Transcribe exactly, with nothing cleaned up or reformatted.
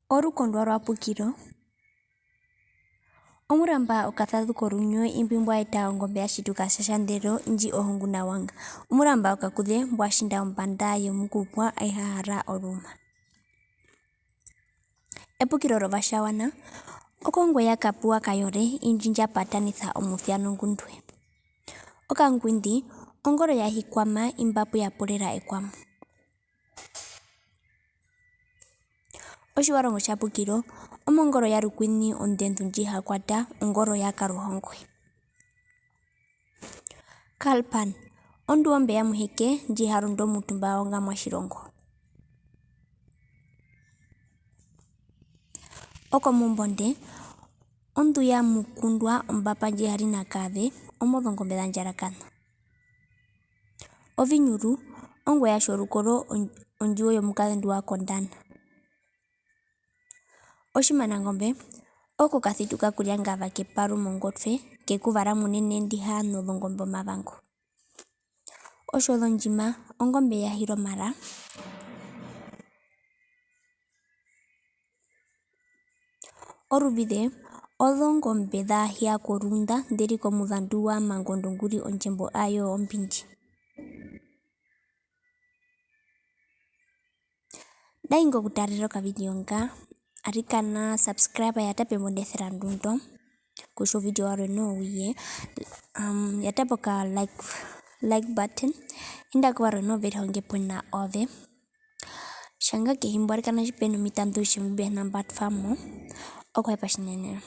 Orukondwa rwa Pukiro. Omuramba okasazu korunywe imbi mbwa eta ongombe ya tjituka tjatjandero indji ohungu na wanga. Omuramba okakuze mbwa tjinda ombanda yomukupwa ai hahara oruma. Epukiro rOvatjawana, okongwe ya Kapuwa Kayore indji ndja patanisa omusya nongundwe. Okangwindi, ongoro ya Hikwama imba pu ya purera ekwamo. Otjiwarongo tja Pukiro, omongoro ya Rukwini ondendu ndji ha kwata ongoro ya Karuhongwe. Kalpan, onduwombe ya Muheke ndji ha rondo omutumba wa Ngamwa Tjirongo. Okomumbonde, ondu ya Mukundwa ombapa ndji ha ri na Kaave, omozongombe za Ndjarakana. Ovinyuru, ongwe ya Tjorukoro, on-, ondjuwo yomukazendu wa Kondana. Otjimanangombe, oko ka situka kuryangava keparu mongotwe, kekuva ra Munene ndi ha nozongombe omavangu. Otjozondjima, ongombe ya Hiromara. Oruvize, ozongombe za Hiya korunda nde ri komuzandu wa Mangondo ngu ri ondjembo ayo ombindi. Ndai ngo kutarera okavideo nga, arikana subscribe, yata pembo nde serandu ndo, kutja ovideo warwe noho wi ye, um, yata poka like, like button, inda ku varwe noho ve rihonge puna ove. Tjanga kehi mbo, arikana tji pe nomitandu tji mbi hi na mba twa mo, okuhepa tjinene.